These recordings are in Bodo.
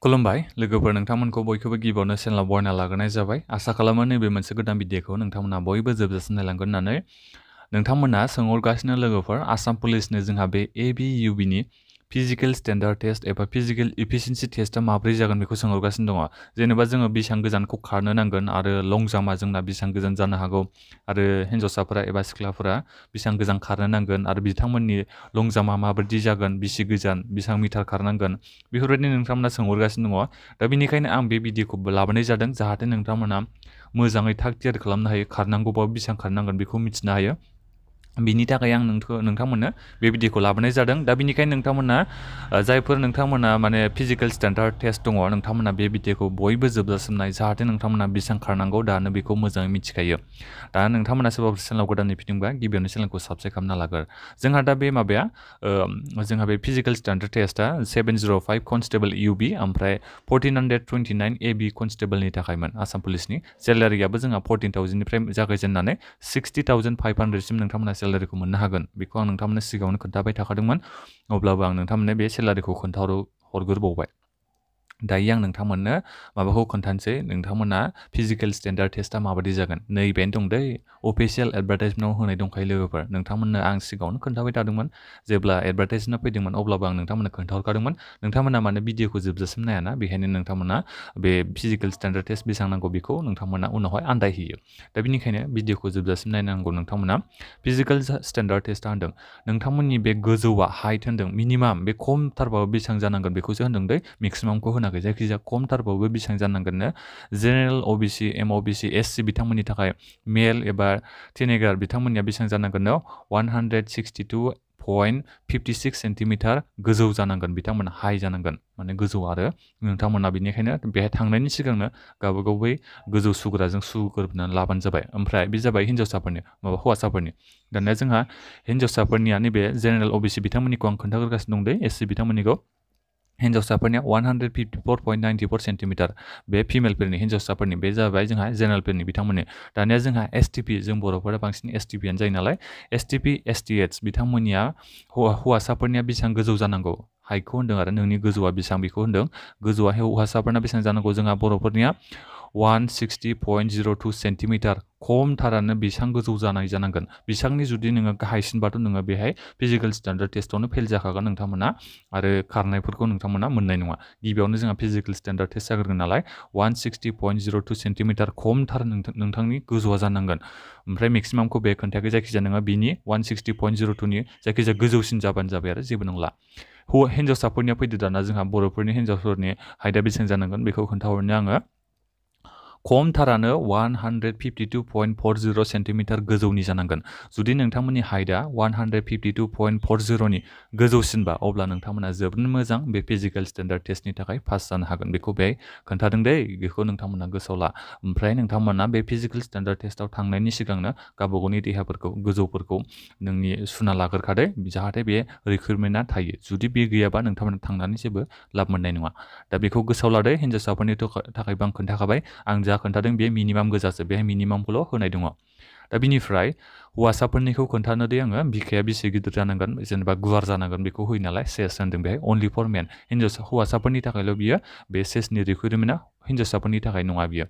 खुलुमबाय लोगोफोर नोंथांमोनखौ बयखौबो गिबियावनो चेनेलाव बरायना लाग्रोनाय जाबाय आसा खालामो नैबे मोनसे गोदान भिडिअखौ नोंथांमोना बयबो जोबजासिम नायलांगोन होननानै नोंथांमोना सोंहरगासिनो लोगोफोर आसाम पुलिसनो जोंहा बे ABUBनि फिजिकल स्टेन्डार्ड टेस्ट एबा फिजिकल इफिशिएन्सि टेस्टआ माब्रै जागोन बेखौ सोंहरगासिनो दङ जेनेबा जोङो बेसेबां गोजानखौ खारनो नांगोन आरो लं जाम्पआ जोंना बेसेबां गोजान जानो हागौ आरो हिन्जावसाफोरा एबा सिख्लाफोरा बेसेबां गोजान खारनो नांगोन आरो बिथांमोननि लं जाम्पआ माबायदि जागोन बेसे गोजान बेसेबां मिटार खारनांगोन बेफोरबायदि नोंथांमोना सोंहरगासिनो दङ दा बेनिखायनो आं बे भिडिअखौ लाबोनाय जादों जाहाथे नोंथांमोना मोजाङै थाग थियारि खालामनो हायो खारनांगौबा बेसेबां खारनांगोन बेखौ मिथिनो हायो बिनि थाखाय आं नोंथांमोननो बे भिडिअखौ लाबोनाय जादों दा बेनिखायनो नोंथांमोना जायफोर नोंथांमोना माने फिजिकल स्टेन्डार्ड टेस्ट दङ नोंथांमोना बे भिडिअखौ बयबो जोबजासिम नाय जाहाथे नोंथांमोना बेसेबां खारनांगौ दानो बेखौ मोजाङै मिथिखायो दा नोंथांमोना सोरबाफोर चेनेलाव गोदानै फैदोंबा गिबियावनो चेनेलखौ साबस्क्राइब खालामना लाग्रो जोंहा दा बे माबाया जोंहा बे फिजिकल स्टेन्डार्ड टेस्टआ 705 कनस्टेबल UB ओमफ्राय 1429 AB कनस्टेबलनि थाखायमोन आसाम पुलिसनि सेलारियाबो जोंहा 14,000 निफ्राय जागायजेननानै 60,500 सिम नोंथांमोना सेलारिखौ मोननो हागोन बेखौ आं नोंथांमोननो सिगाङावनो खोन्थाबाय थाखादोंमोन अब्लाबो आं नोंथांमोननो बे सेलारिखौ हरग्रोबावबाय दायो आं नोंथांमोननो माबाखौ खोन्थानोसै नोंथांमोना फिजिकल स्टेन्डार्ड टेस्टआ माबायदि जागोन नैबेनो दं दै अफिसियेल एडभार्टाइजमेन्टआव होनाय दंखायो लोगोफोर नोंथांमोननो आं सिगाङावनो खोन्थाबाय थादोंमोन जेब्ला एडभार्टाइजमेन्टआ फैदोंमोन अब्लाबो आं नोंथांमोननो खोन्थाहरखादोंमोन नोंथांमोना माने भिडिअखौ जोबजासिम नायाना बेखायनो नोंथांमोना बे फिजिकल स्टेन्डार्ड टेस्ट बेसेबां नांगौ बेखौ नोंथांमोना उनावहाय आन्दायहैयो दा बेनिखायनो भिडिअखौ जोबजासिम नायनांगौ नोंथांमोना फिजिकल स्टेन्डार्ड टेस्टआ होनदों नोंथांमोननि बे गोजौआ हाइट होनदों मिनिमाम बे खमथारबाबो बेसेबां जानांगोन बेखौसो होनदों दै मेक्सिमामखौ होनाखै जायखिजाया खमथारबाबो बेसेबां जानांगोननो जेनेरेल OBC MOBC SC बिथांमोननि थाखाय मेल एबा टिनेगार बिथांमोननिया बेसेबां जानांगोननो 162.56 सेन्टिमिटार गोजौ जानांगोन बिथांमोना हाइ जानांगोन माने गोजौ आरो नोंथांमोना बेनिखायनो बेहाय थांनायनि सिगांनो गावबागाव बै गोजौ सुग्राजों सुग्रोबनानै लाबानो जाबाय ओमफ्राय बे जाबाय हिन्जावसाफोरनि हौवासाफोरनि दानिया जोंहा हिन्जावसाफोरनिया नैबे जेनेरेल OBC बिथांमोननिखौ आं खोन्थाग्रोगासिनो दं दै SC बिथांमोननिखौ हिन्जावसाफोरनिया 154.94 सेन्टिमिटार बे फिमेलफोरनि हिन्जावसाफोरनि बे जाबाय जोंहा जेनेरेलफोरनि बिथांमोननि दानिया जोंहा STP जों बर'फोरा बांसिन STPआनो जायो नालाय STP STH बिथांमोननिया हौवासाफोरनिया बेसेबां गोजौ जानांगौ हाइटखौ होनदों आरो नोंनि गोजौआ बेसेबां बेखौ होनदों गोजौआ हौवासाफोरना बेसेबां जानांगौ जोंहा बर'फोरनिया 160.02 सेन्टिमिटार खमथारानो बेसेबां गोजौ जानाय जानांगोन बेसेबांनि जुदि नोङो गाहायसिनबाथ' नोङो बेहाय फिजिकल स्टेन्डार्ड टेस्टआवनो फेल जाखागोन नोंथांमोना आरो खारनायफोरखौ नोंथांमोना मोननाय नङा गिबियावनो जोंहा फिजिकल स्टेन्डार्ड टेस्ट जाग्रोगोन नालाय 160.02 सेन्टिमिटार खमथार नोंथांनि गोजौआ जानांगोन ओमफ्राय मेक्सिमामखौ बे खोन्थायाखै जायखिजाया नोङो बिनि 160.02नि जायखिजाया गोजौसिन जाबानो जाबाय आरो जेबो नंला हिन्जावसाफोरनिया फैदो दाना जोंहा बर'फोरनि हिन्जावफोरनि हाइटआ बेसेबां जानांगोन बेखौ खोन्थाहरनो आङो खमथारानो 152.40 सेन्टिमिटार गोजौनि जानांगोन जुदि नोंथांमोननि हाइटआ 152.40नि गोजौसिनबा अब्ला नोंथांमोना जोबोद मोजां बे फिजिकल स्टेन्डार्ड टेस्टनि थाखाय पास जानो हागोन बेखौ बेहाय खोन्थादों दै बेखौ नोंथांमोना गोसोआव ला ओमफ्राय नोंथांमोना बे फिजिकल स्टेन्डार्ड टेस्टआव थांनायनि सिगांनो गावबागावनि देहाफोरखौ गोजौफोरखौ नोंनि सुना लाग्रोखादो जाहाथे बे रिक्रुइटमेन्टआ थायो जुदि बे गैयाबा नोंथांमोना थांनानै जेबो लाब मोननाय नङा दा बेखौ गोसोआव लादो हिन्जावसाफोरनि थाखायबो आं खोन्थाखाबाय आं जा खोन्थादों बे मिनिमाम गोजासो बेहाय मिनिमामखौल' होनाय दङ दा बिनिफ्राय हौवासाफोरनिखौ खोन्थानो दे आङो बिखाया बेसे गिदिर जानांगोन जेनेबा गुवार जानांगोन बेखौ होयो नालाय सेस होनदों बेहाय अनलि फर मेन हौवासाफोरनि थाखायल' बियो बे सेसनि रिक्रुइटमेन्टआ हिन्जावसाफोरनि थाखाय नङा बियो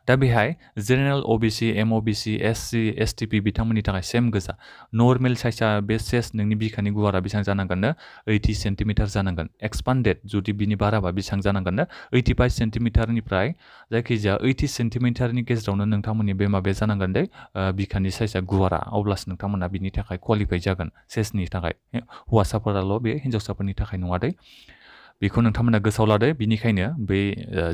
दा बेहाय general OBC MOBC SC STP बिथांमोननि थाखाय सेम गोजा नर्मेल साइजआ बे सेस नोंनि बिखानि गुवारा बेसेबां जानांगोननो 80 सेन्टिमिटार जानांगोन एक्सपान्डेड जुदि बिनि बाराबा बेसेबां जानांगोननो 85 सेन्टिमिटारनिफ्राय जायखिजाया 80 सेन्टिमिटारनि गेजेरावनो नोंथांमोननि बे माबाया जानांगोन दे बिखानि साइजआ गुवारा अब्लासो नोंथांमोना बिनि थाखाय क्वालिफाइ जागोन सेसनि थाखाय हौवासाफोराल' बे हिन्जावसाफोरनि थाखाय नङा दे बेखौ नोंथांमोना गोसोआव लादो बिनिखायनो बै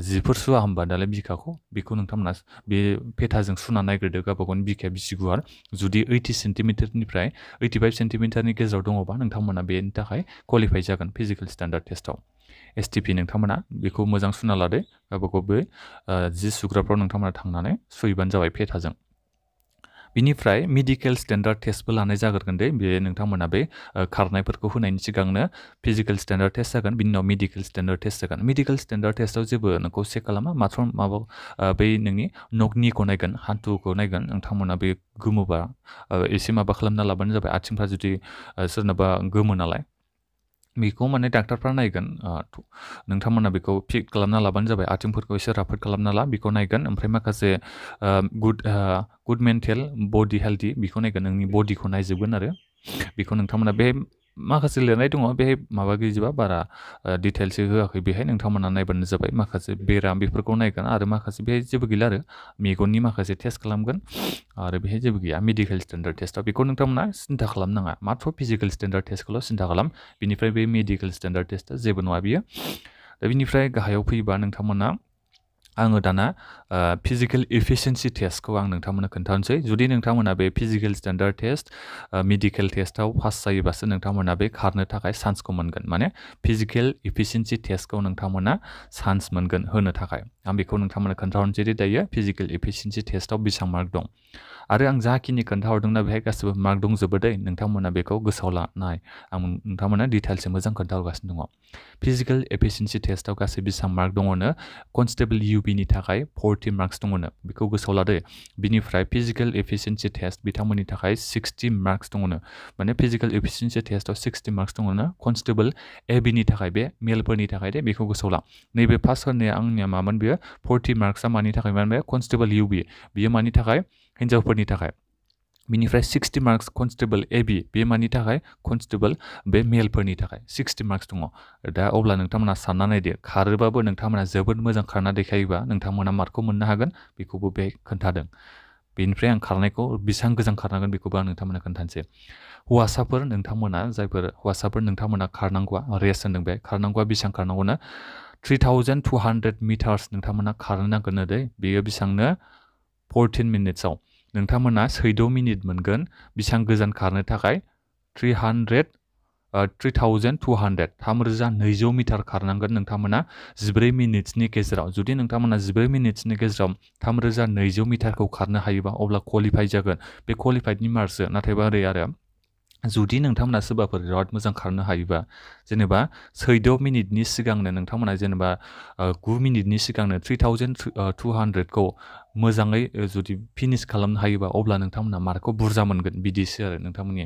जिफोर सुवा होमबा दालाय बिखाखौ बेखौ नोंथांमोना बे पेटाजों सुना नायग्रोदो गावबागावनि बिखाया बेसे गुवार जुदि 80 सेन्टिमिटारनिफ्राय 85 सेन्टिमिटारनि गेजेराव दङबा नोंथांमोना बेनि थाखाय क्वालिफाइ जागोन फिजिकल स्टेन्डार्ड टेस्टआव STP नोंथांमोना बेखौ मोजां सुना लादो गावबागाव बे जि सुग्राफ्राव नोंथांमोना थांनानै सुहैबानो जाबाय पेटाजों बिनिफ्राय मेडिकेल स्टेन्डार्ड टेस्टबो लानाय जागोन दे बे नोंथांमोना बे खारनायफोरखौ होनायनि सिगांनो फिजिकल स्टेन्डार्ड टेस्ट जागोन बिनि उनाव मेडिकेल स्टेन्डार्ड टेस्ट जागोन मेडिकेल स्टेन्डार्ड टेस्टआव जेबो नोंखौ चेक खालामा माथ्र माबा बै नोंनि नकनिखौ नायगोन हान्थुखौ नायगोन नोंथांमोना बे गोमोबा एसे माबा खालामना लाबानो जाबाय आथिंफ्रा जुदि सोरनाबा गोमो नालाय बेखौ माने डाक्टारफ्रा नायगोन नोंथांमोना बेखौ फिट खालामना लाबानो जाबाय आथिंफोरखौ एसे राफोद खालामना ला बेखौ नायगोन ओमफ्राय माखासे गुड मेन्टेल बडि हेल्थि बेखौ नायगोन नोंनि बडिखौ नायजोबगोन आरो बेखौ नोंथांमोना बे माखासे लिरनाय दङ बेहाय माबा गैजोबा बारा डिटेल्सै होआखै बेहाय नोंथांमोना नायबानो जाबाय माखासे बेराम बेफोरखौ नायगोन आरो माखासे बेहाय जेबो गैला आरो मेगननि माखासे टेस्ट खालामगोन आरो बेहाय जेबो गैया मेडिकेल स्टेन्डार्ड टेस्टआव बेखौ नोंथांमोना सिन्था खालामनाङा माथ्र फिजिकेल स्टेन्डार्ड टेस्टखौल' सिन्था खालाम बिनिफ्राय बे मेडिकेल स्टेन्डार्ड टेस्टआ जेबो नङा बियो दा बिनिफ्राय गाहायाव फैयोबा नोंथांमोना आङो दाना फिजिकेल एफिसिएन्सि टेस्टखौ आं नोंथांमोननो खोन्थानोसै जुदि नोंथांमोना बे फिजिकेल स्टेन्डार्ड टेस्ट मेडिकेल टेस्टआव पास जायोबासो नोंथांमोना बे खारनो थाखाय चान्सखौ मोनगोन माने फिजिकेल एफिसिएन्सि टेस्टखौ नोंथांमोना चान्स मोनगोन होनो थाखाय आं बेखौ नोंथांमोननो खोन्थाहरनोसै दि दायो फिजिकेल एफिसिएन्सि टेस्टआव बेसेबां मार्क दं आरो आं जाखिनि खोन्थाहरदोंना बेहाय गासिबो मार्क दंजोबो दै नोंथांमोना बेखौ गोसोआव लानाय आं नोंथांमोना डिटेल्सै मोजां खोन्थाहरगासिनो दङ फिजिकेल एफिसिएन्सि टेस्टआव गासै बेसेबां मार्क दङनो कनस्टेबल इउबिनि थाखाय 40 मार्क्स दङनो बेखौ गोसोआव लादो बिनिफ्राय फिजिकेल एफिसिएन्सि टेस्ट बिथांमोननि थाखाय 60 मार्क्स दङनो माने फिजिकेल एफिसिएन्सि टेस्टआव 60 मार्क्स दङनो कनस्टेबल एबिनि थाखाय बे मेलफोरनि थाखाय दे बेखौ गोसोआव ला नैबे पास होनाया आंनिया मामोन बेयो 40 मार्क्सआ मानि थाखाय माने कनस्टेबल इउबि बियो मानि थाखाय हिन्जावफोरनि थाखाय बिनिफ्राय 60 मार्क्स कनस्टेबल एबि बे मानि थाखाय कनस्टेबल बे मेलफोरनि थाखाय 60 मार्क्स दङ दा अब्ला नोंथांमोना सानना नायदो खारोबाबो नोंथांमोना जोबोद मोजां खारना देखायोबा नोंथांमोना मार्कखौ मोननो हागोन बेखौबो बे खोन्थादों बेनिफ्राय आं खारनायखौ बेसेबां गोजान खारनांगोन बेखौबो आं नोंथांमोना खोन्थानोसै हौवासाफोर नोंथांमोना जायफोर हौवासाफोर नोंथांमोना खारनांगौआ रेस होनदों बे खारनांगौआ बेसेबां खारनांगौनो 3200 मिटार्स नोंथांमोना खारनो नांगोन दै बेयो बेसेबांनो 14 मिनिट्सआव नोंथांमोना 14 मिनिट मोनगोन बेसेबां गोजान खारनो थाखाय 3200 मिटार खारनांगोन नोंथांमोना 14 मिनिट्सनि गेजेराव जुदि नोंथांमोना 14 मिनिट्सनि गेजेराव 3200 मिटारखौ खारनो हायोबा अब्ला क्वालिफाइ जागोन बे क्वालिफाइडनि मार्कसो नाथायबा ओरै आरो जुदि नोंथांमोना सोरबाफोर बिराद मोजां खारनो हायोबा जेनेबा 14 मिनिटनि सिगांनो नोंथांमोना जेनेबा 9 मिनिटनि सिगांनो 3200खौ मोजाङै जुदि फिनिश खालामनो हायोबा अब्ला नोंथांमोना मार्कखौ बुरजा मोनगोन बिदिसो आरो नोंथांमोननि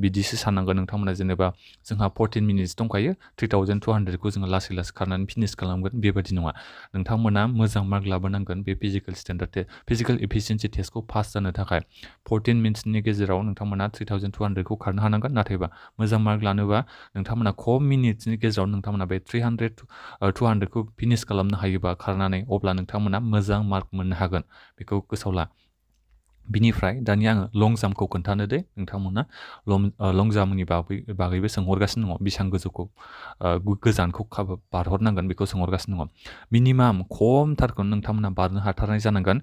बिदिसो साननांगोन नोंथांमोना जेनेबा जोंहा 14 मिनिट्स दंखायो 3200खौ जोङो लासै लासै खारनानै फिनिश खालामगोन बेबायदि नङा नोंथांमोना मोजां मार्क लाबोनांगोन बे फिजिकेल एफिसिएन्सि टेस्टखौ पास जानो थाखाय 14 मिनिट्सनि गेजेराव नोंथांमोना 3200खौ खारनो हानांगोन नाथायबा मोजां मार्क लानोबा नोंथांमोना खम मिनिट्सनि गेजेराव नोंथांमोना बे 200खौ फिनिश खालामनो हायोबा खारनानै अब्ला नोंथांमोना मोजां मार्क मोननो हागोन बेखौ गोसोआव ला बिनिफ्राय दानि आङो लं जाम्पखौ खोन्थानो दे नोंथांमोना लं जाम्पनि बागैबो सोंहरगासिनो दङ बेसेबां गोजानखौ बारहरनांगोन बेखौ सोंहरगासिनो दङ मिनिमाम खमथारखौ नोंथांमोना बारनो हाथारनाय जानांगोन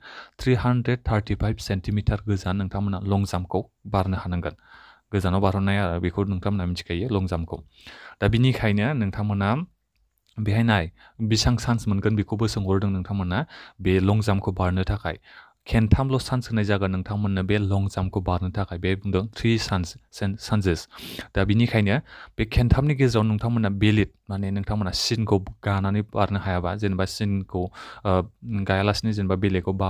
335 सेन्टिमिटार गोजान नोंथांमोना लं जाम्पखौ बारनो हानांगोन गोजानाव बारहरनाय आरो बेखौ नोंथांमोना मिथिखायो लं जाम्पखौ दा बिनिखायनो नोंथांमोना बेहाय नाय बेसेबां चान्स मोनगोन बेखौबो सोंहरदों नोंथांमोना बे लं जाम्पखौ बारनो थाखाय खेनथामल' चान्स होनाय जागोन नोंथांमोननो बे लं जाम्पखौ बारनो थाखाय बे बुंदों 3 चान्सेस दा बिनिखायनो बे खेनथामनि गेजेराव नोंथांमोना बेलिड माने नोंथांमोना सिनखौ गानानै बारनो हायाबा जेनेबा सिनखौ गायालासिनो जेनेबा बेलेगाव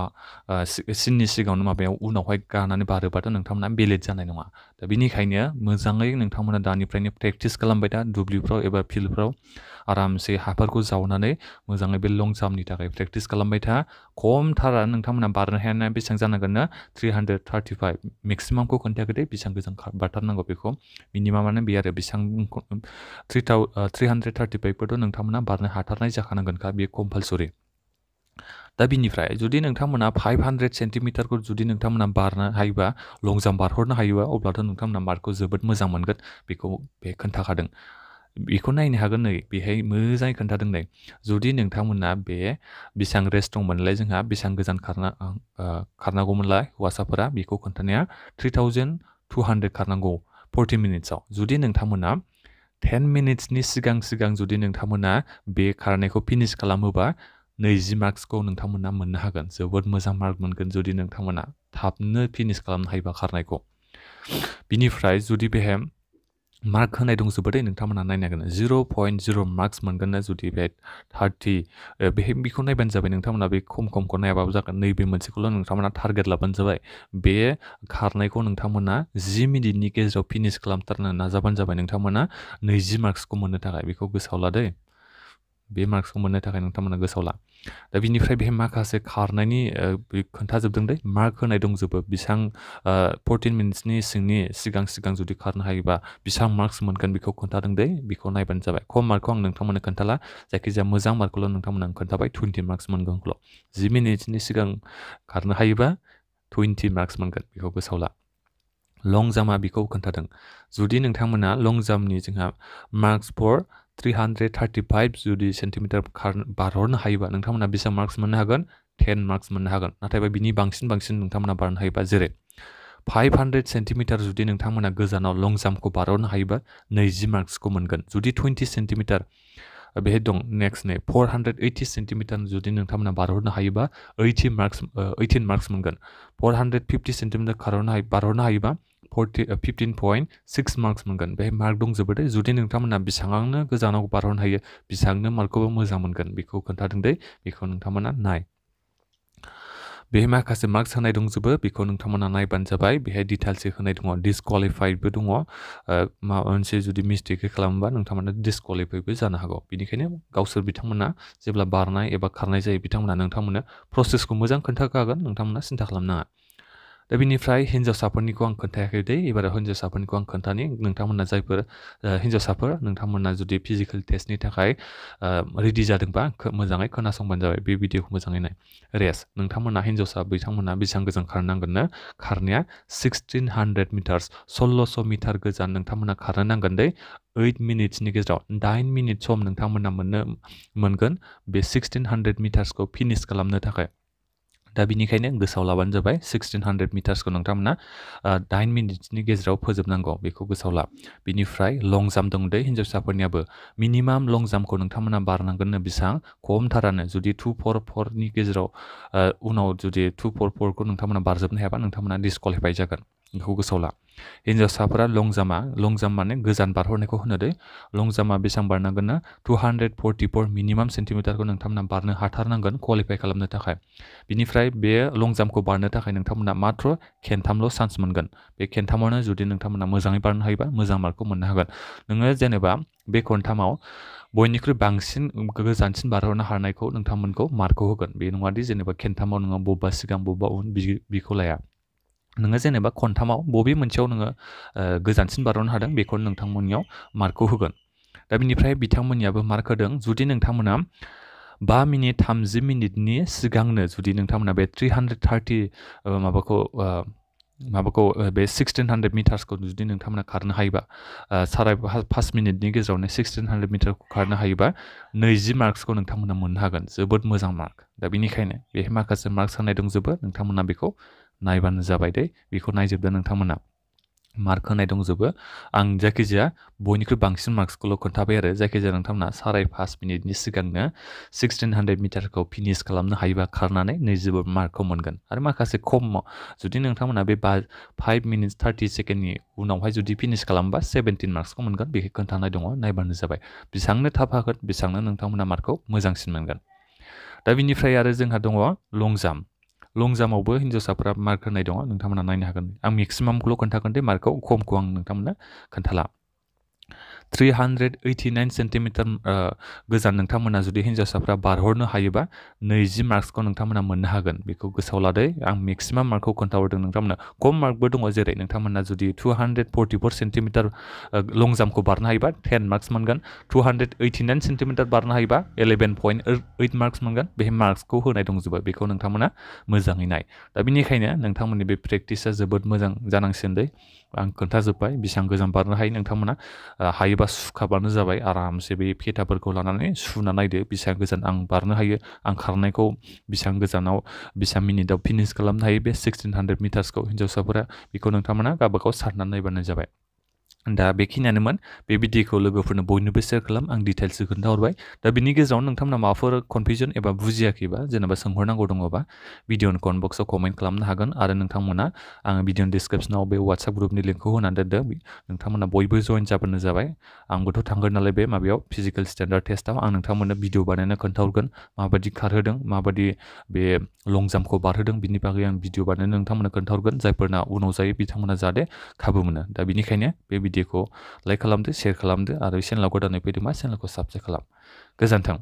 सिननि सिगाङावनो माबायाव उनावहाय गानानै बारोबाथ' नोंथांमोना बेलिड जानाय नङा दा बिनिखायनो मोजाङै नोंथांमोना दानिफ्रायनो प्रेक्टिस खालामबाय दा दुब्लिफ्राव एबा फिल्डफ्राव आरामसे हाफोरखौ जावनानै मोजाङै बे लं जाम्पनि थाखाय प्रेक्टिस खालामबाय था खमथारा नोंथांमोना बारनो हायाना बेसेबां जानांगोननो 335 मेक्सिमामखौ खोन्थायाखै दे बेसेबां गोजान बारथारनांगौ बेखौ मिनिमामानो बे आरो बेसेबां 335खौथ' नोंथांमोना बारनो हाथारनाय जाखानांगोनखा बेयो कम्पालसरि दा बिनिफ्राय जुदि नोंथांमोना 500 सेन्टिमिटारखौ जुदि नोंथांमोना बारनो हायोबा लं जाम्प बारहरनो हायोबा अब्लाथ' नोंथांमोना मार्कखौ जोबोद मोजां मोनगोन बेखौ बे खोन्थाखादों बेखौ नायनो हागोन नै बेहाय मोजाङै खोन्थादों नै जुदि नोंथांमोना बे बेसेबां रेस्ट दंमोनलाय जोंहा बेसेबां गोजान खारनांगौमोनलाय हौवासाफोरा बेखौ खोन्थानाया 3200 खारनांगौ 40 मिनिट्सआव जुदि नोंथांमोना 10 मिनिट्सनि सिगां जुदि नोंथांमोना बे खारनायखौ फिनिश खालामोबा 20 मार्क्सखौ नोंथांमोना मोननो हागोन जोबोद मोजां मार्क मोनगोन जुदि नोंथांमोना थाबनो फिनिश खालामनो हायोबा खारनायखौ बिनिफ्राय जुदि बेहाय मार्क होनाय दंजोबो दे नोंथांमोना नायनो हागोन 0.0 मार्क्स मोनगोन जुदि बे 30 बेखौ नायबानो जाबाय नोंथांमोना बे खमखौ नायाबाबो जागोन नैबे मोनसेखौल' नोंथांमोना टारगेट लाबानो जाबाय बे खारनायखौ नोंथांमोना 10 मिनिटनि गेजेराव फिनिश खालामथारनो नाजाबानो जाबाय नोंथांमोना 20 मार्क्सखौ मोननो थाखाय बेखौ गोसोआव ला दे बे मार्क्सखौ मोननो थाखाय नोंथांमोना गोसोआव ला दा बिनिफ्राय बे माखासे खारनायनि खोन्थाजोबदों दे मार्क होनाय दंजोबो बेसां 14 मिनिट्सनि सिगां जुदि खारनो हायोबा बेसां मार्क्स मोनगोन बेखौ खोन्थादों दे बेखौ नायबानो जाबाय खम मार्कखौ आं नोंथांमोननो खोन्थाला जायखिजाया मोजां मार्कखौल' नोंथांमोना खोन्थाबाय 20 मार्क्स मोनगोनखौल' 10 मिनिट्सनि सिगां खारनो हायोबा 20 मार्क्स मोनगोन बेखौ गोसोआव ला लं जाम्पआ बेखौ खोन्थादों जुदि नोंथांमोना लं जाम्पनि जोंहा मार्क्स फर 335 जुदि सेन्टिमिटार बारहरनो हायोबा नोंथांमोना बेसेबां मार्क्स मोननो हागोन 10 मार्क्स मोननो हागोन नाथायबा बिनि बांसिन नोंथांमोना बारनो हायोबा जेरै 500 सेन्टिमिटार जुदि नोंथांमोना गोजानाव लं जाम्पखौ बारहरनो हायोबा 20 मार्क्सखौ मोनगोन जुदि 20 सेन्टिमिटार बेहाय दं नेक्स्ट 480 सेन्टिमिटार जुदि नोंथांमोना बारहरनो हायोबा 18 मार्क्स मोनगोन 450 सेन्टिमिटार बारहरनो हायोबा 15.6 मार्क्स मोनगोन बेहाय मार्क दंजोबो दे जुदि नोंथांमोना बेसेबांनो गोजानाव बारहरनो हायो बेसेबांनो मार्कखौबो मोजां मोनगोन बेखौ खोन्थादों दे बेखौ नोंथांमोना नाय बेहाय माखासे मार्क्स होनाय दंजोबो बेखौ नोंथांमोना नायबानो जाबाय बेहाय डिटेल्सै होनाय दङ डिसक्वालिफाइडबो दङ माबा मोनसे जुदि मिस्टेक खालामोबा नोंथांमोना डिसक्वालिफाइबो जानो हागौ बेनिखायनो गावसोर बिथांमोना जेब्ला बारनाय एबा खारनाय जायो बिथांमोना नोंथांमोननो प्रसेसखौ मोजां खोन्थाखागोन नोंथांमोना सिन्था खालामनाङा दा बिनिफ्राय हिन्जावसाफोरनिखौ आं खोन्थायाखै दे एबाराव हिन्जावसाफोरनिखौ आं खोन्थानि नोंथांमोना जायफोर हिन्जावसाफोर नोंथांमोना जुदि फिजिकेल टेस्टनि थाखाय रेडि जादोंबा मोजाङै खोनासंबानो जाबाय बे भिडिअखौ मोजाङै नाय रेस नोंथांमोना हिन्जावसा बिथांमोना बेसेबां गोजान खारनांगोननो खारनाया 1600 मिटार्स 1600 मिटार गोजान नोंथांमोना खारनो नांगोन दे 8 मिनिट्सनि गेजेराव 8 मिनिट सम नोंथांमोना मोनगोन बे 1600 मिटार्सखौ फिनिश खालामनो थाखाय दा बिनिखायनो गोसोआव लाबानो जाबाय 1600 मिटार्सखौ नोंथांमोना 8 मिनिट्सनि गेजेराव फोजोबनांगौ बेखौ गोसोआव ला बिनिफ्राय लं जाम्प दं दे हिन्जावसाफोरनियाबो मिनिमाम लं जाम्पखौ नोंथांमोना बारनांगोननो बेसेबां खमथारानो जुदि 244नि गेजेराव उनाव जुदि 244खौ नोंथांमोना बारजोबनो हायाबा नोंथांमोना डिसक्वालिफाइ जागोन बेखौ गोसोआव ला हिन्जावसाफोरा लं जाम्प माने गोजान बारहरनायखौ होनो दे लं जाम्पआ बेसेबां बारनांगोननो 244 मिनिमाम सेन्टिमिटारखौ नोंथांमोना बारनो हाथारनांगोन क्वालिफाइ खालामनो थाखाय बिनिफ्राय बे लं जाम्पखौ बारनो थाखाय नोंथांमोना मात्र खेनथामल' चान्स मोनगोन बे खेनथामावनो जुदि नोंथांमोना मोजाङै बारनो हायोबा मोजां मार्कखौ मोननो हागोन नोङो जेनेबा बे खनथामाव बयनिख्रुइ बांसिन गोजानसिन बारहरनो हानायखौ नोंथांमोनखौ मार्कखौ होगोन बे नङादि जेनेबा खेनथामाव नोङो बबेबा सिगां बबेबा उन बिखौ लाया नोङो जेनेबा खनथामाव बबे मोनसेयाव नोङो गोजानसिन बारहरनो हादों बेखौ नोंथांमोननियाव मार्कखौ होगोन दा बिनिफ्राय बिथांमोननियाबो मार्क होदों जुदि नोंथांमोना 5 मिनिट 30 मिनिटनि सिगांनो जुदि नोंथांमोना बे 330 माबाखौ बे 1600 मिटार्सखौ जुदि नोंथांमोना खारनो हायोबा 5.5 मिनिटनि गेजेरावनो 1600 मिटारखौ खारनो हायोबा 20 मार्क्सखौ नोंथांमोना मोननो हागोन जोबोद मोजां मार्क दा बेनिखायनो बेहाय माखासे मार्क्स होनाय दंजोबो नोंथांमोना बेखौ नायबानो जाबाय दे बेखौ नायजोबदो नोंथांमोना मार्क होनाय दंजोबो आं जायखिजाया बयनिख्रुइ बांसिन मार्क्सखौल' खोन्थाबाय आरो जायखिजाया नोंथांमोना 5.5 मिनिटनि सिगांनो 1600 मिटारखौ फिनिश खालामनो हायोबा खारनानै 20 मार्कखौ मोनगोन आरो माखासे खम जुदि नोंथांमोना बे 5 मिनिट्स 30 सेकेन्डनि उनावहाय जुदि फिनिश खालामबा 17 मार्क्सखौ मोनगोन बेखौ खोन्थानाय दङ नायबानो जाबाय बेसेबांनो थाब हागोन बेसेबांनो नोंथांमोना मार्कखौ मोजांसिन मोनगोन दा बिनिफ्राय आरो जोंहा दङ लं जाम्पआवबो हिन्जावसाफोरा मार्क होनाय दङ नोंथांमोना नायनो हागोन आं मेक्सिमामखौल' खोन्थागोन दे मार्कखौ खमखौ आं नोंथांमोननो खोन्थाला 389 सेन्टिमिटार गोजान नोंथांमोना जुदि हिन्जावसाफ्रा बारहरनो हायोबा 20 मार्क्सखौ नोंथांमोना मोननो हागोन बेखौ गोसोआव लादो आं मेक्सिमाम मार्कखौ खोन्थाहरदों नोंथांमोना खम मार्कबो दङ जेरै नोंथांमोना जुदि 244 सेन्टिमिटार लं जाम्पखौ बारनो हायोबा 10 मार्क्स मोनगोन 289 सेन्टिमिटार बारनो हायोबा 11.8 मार्क्स मोनगोन बे मार्क्सखौ होनाय दंजोबो बेखौ नोंथांमोना मोजाङै नाय दा बिनिखायनो नोंथांमोननि बे प्रेक्टिसा जोबोद मोजां जानांसिगोन दे आं खोन्थाजोब्बाय बेसेबां गोजान बारनो हायो नोंथांमोना हायोबा सुखाबानो जाबाय आरामसे बे फेटाफोरखौ लानानै सुना नायदो बेसेबां गोजान आं बारनो हायो आं खारनायखौ बेसेबां गोजानाव बेसेबां मिनिटाव फिनिश खालामनो हायो बे 1600 मिटार्सखौ हिन्जावसाफोरा बेखौ नोंथांमोना गावबागाव सारनानै नायबानो जाबाय दा बेखिनियानोमोन बे भिडिअखौ लोगोफोरनो बयनोबो शेयार खालाम आं डिटेल्सखौ खोन्थाहरबाय दा बिनि गेजेराव नोंथांमोना माबाफोर कनफिउजन एबा बुजियाखैबा जेनेबा सोंहरनांगौ दङबा भिडिअनि कमेन्ट बक्सआव कमेन्ट खालामनो हागोन आरो नोंथांमोना आङो भिडिअनि डिसक्रिपसनाव बे वाट्सएप ग्रुपनि लिंकखौ होनानै दोनदों नोंथांमोना बयबो जइन जाबानो जाबाय आंबोथ' थांगोन नालाय बे माबायाव फिजिकेल स्टेन्डार्ड टेस्टआव आं नोंथांमोननो भिडिअ बानायना खोन्थाहरगोन माबायदि खारहोदों माबायदि बे लं जाम्पखौ बारहोदों बिनि बागै आं भिडिअ बानायनानै नोंथांमोननो खोन्थाहरगोन जायफोरना उनाव जायो बिथांमोना जाहाथे खाबु मोनो दा बिनिखायनो बे भिडिअखौ लाइक खालामदो शेयार खालामदो आरो चेनेलाव गोदानै फैदोंबा चेनेलखौ साबस्क्राइब खालाम गोजोन्थों